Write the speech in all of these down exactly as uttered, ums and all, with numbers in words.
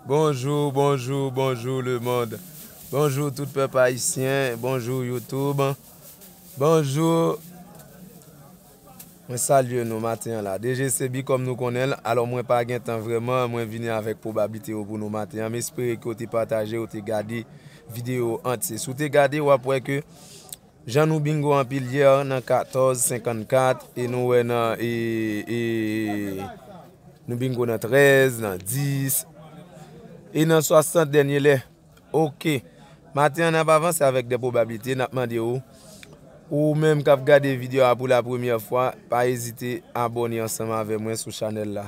Bonjou, bonjou, bonjou lemonn. Bonjou tout pèp ayisyen, bonjou YouTube. Bonjou. Mwen salye nou maten an la. D J Sebi kòm nou konnen l, alò mwen pa gen tan vrèman, mwen vini avèk pwobablite yo pou nou maten an. M espere ke w te pataje, w te gade videyo antye. Si w te gade, w ap wè ke jan nou bingo anpil yè nan katòz senkannkat, e nou wè nan, e, e, nou bingo nan trèz, nan dis, e nan swasant dènye lè. Oke. Maten an, n ap avanse avèk de pwobablite, n ap mande w, ou menm k ap gade videyo a pou la premyè fwa, pa ezite abòne ansanm avè mwen sou chanèl la.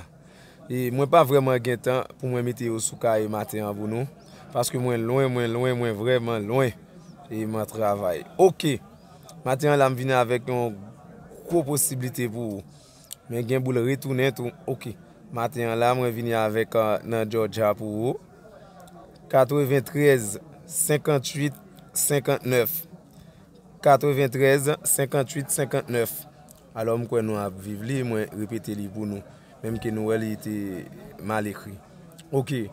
E mwen pa vrèman gen tan pou mwen mete yo sou kaye maten an pou nou, paske mwen lwen, mwen lwen, mwen vrèman lwen. E mwen travay. Oke. Maten an la, m vini avèk yon gwo posiblite pou ou. Men gen boul retounen tou. Oke. Maten an la, mwen vini avèk, euh, nan Georgia pou ou. Katreventrèz, senkannwit, senkannèf. Katreventrèz, senkannwit, senkannèf. Alò, m kwè nou ap viv li, mwen repete li pou nou. Menm ke nou wè li te mal ekri. Oke.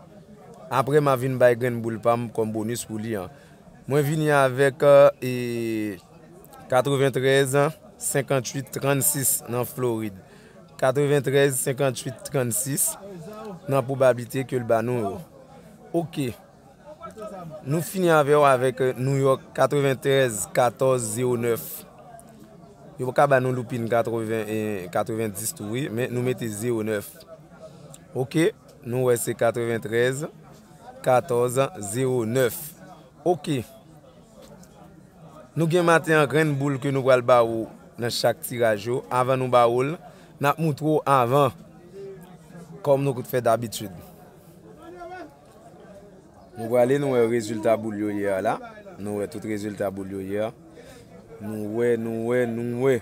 Apre, m a vin bay grenn boul pa m kòm bonis pou li an. Mwen vini avèk, euh, e, katreventrèz, senkannwit, trannsis nan Florid. Katreventrèz, senkannwit, trannsis nan pwobablite ke l ba nou yo. Oke. Nou fini avè w avèk, euh, New York, katreventrèz, katòz, zewo nèf. Yo ka ba nou loupin katreven, e, katrevendis tou, wi, men nou mete zewo nèf. Oke, nou wè se katreventrèz, katòz, zewo nèf. Oke. Nou gen maten an grenn boul ke nou pral ba ou nan chak tiraj yo. Avan nou ba ou l, n ap moutre w avan, kòm nou fè dabitid. Nou prale, nou wè rezilta boul yo ye a la. Nou wè tout rezilta boul yo ye a. Nou wè, nou wè, nou wè.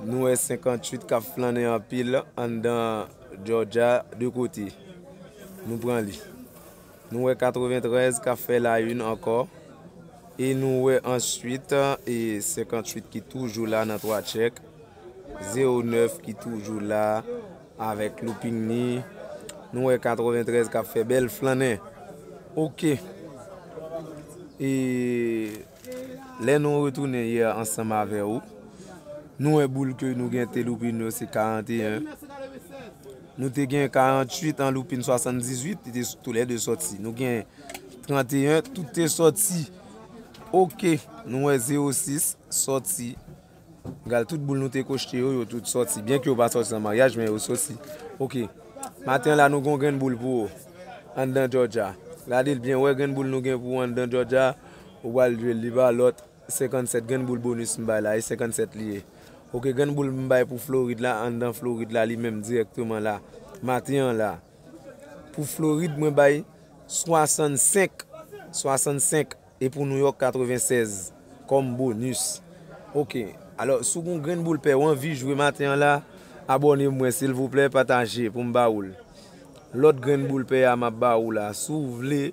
Nou wè senkannwit k ap flannen anpil anndan Georgia de kote. Nou pran li. Nou wè katreventrèz k ap fè la une ankò. E nou wè answit, e senkannwit ki toujou la nan twa tchèk. Zewo nèf ki toujou la avèk louping ni. Nou wè katreventrèz k ap fè bèl flannen. Oke. E lè nou retounen yè ansanm avè ou, nou wè boul ke nou gen te loupin yo se karanteyen. Nou te gen karantuit an loupin swasanndizuit, li te toulède sòti. Nou gen tranteyen, tout te sòti. Oke, nou wè zewo sis sòti. Gade tout boul nou te kochte yo, yo tout sòti. Byen ke yo pa sòti nan maryaj, men yo sòti. Oke. Maten an la, nou gon grenn boul pou ou. Anndan Georgia. Gade l byen, wè grenn boul nou gen pou ou anndan Georgia. Ou pral jwe l, li pa lòt. Senkannsèt, grenn boul bonis m bay la, e senkannsèt li ye. Oke, grenn boul m bay pou Florid la, anndan Florid la, li menm dirèkteman la. Maten an la. Pou Florid, mwen bay swasannsenk, swasannsenk, e pou New York, katrevennsèz kòm bonis. Oke. Alò, si w gon grenn boul pè, w anvi jwe maten an la, abòne mwen, silvouplè, pataje pou m ba ou l. Lòt grenn boul pè a m ap ba ou la. Si w vle,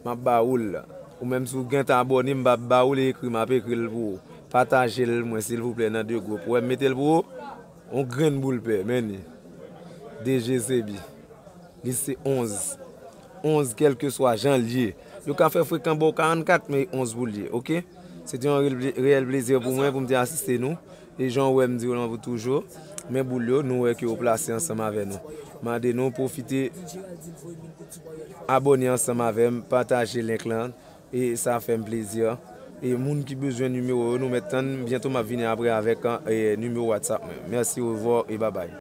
m ap ba ou l. Ou menm si w gentan abòne, m p ap ba ou l, e ekri, m ap ekri l pou ou. Pataje l mwen, silvouplè, nan de gwoup. Ou wè m mete l pou ou? On grenn boul pè, men ni. D J Sebi. Li se onz. Onz, kèlkeswa jan l ye. Yo ka fè frekan ba w karannkat, men onz pou l ye, oke? Se te yon reyèl, reyèl plezi pou mwen, pou m te asiste nou. E jan w wè m di w lan pou toujou, men boul yo, nou wè ke yo plase ansanm avè nou. Mande nou pwofite abòne ansanm avè m, pataje link lan, e sa fè m plezi. E moun ki bezwen nimewo yo, nou mèt tann, byento m ap vini apre avèk, e, nimewo WhatsApp mwen. Mèsi, orevwa e babay.